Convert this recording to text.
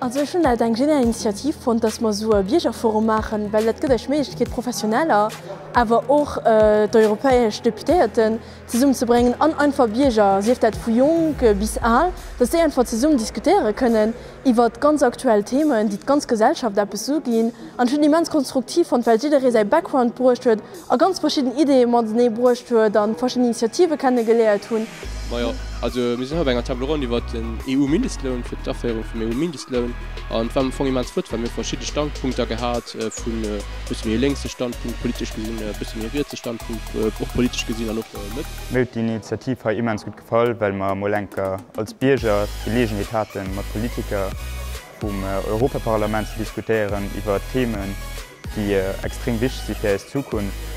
Also ech hunn dat eng genial Initiativ fonnt, dass mer esou e Biergerforum maachen, well dat gëtt eis d'Méiglechkeet Professioneller, awer och d'europäesch Deputéierten zesummen ze bréngen an einfach Bierger, sief dat vu jonk bis al, dass déi einfach zesummen diskutéiere kënnen iwwert ganz aktuell Themen, déi d'ganz Gesellschaft eppes uginn. An ech hunn et immens konstruktiv fonnt, well jidderee säi Background bruecht huet a ganz verschidden Ideeë matenee bruecht huet a verschidden Initiative kenne geléiert hunn. Majo, also mir sinn hei op enger Table ronde iwwert den EU-Mindestloun, fir d'Aféierung vum EU-Mindestloun. An et war am Fong immens flott, well mir hu verschidde Standpunkter gehat, vun e bësse méi e lénkse Standpunkt politesch gesinn, e bësse méi e rietse Standpunkt och politesch gesinn an och net. Mir huet déi Initiativ hei immens gutt gefall, well mer emol enker als Bierger d'Geleegenheet haten, mat Politiker vum Europaparlament ze diskutéieren iwwer Themen, déi extrem wichteg si fir eis Zukunft.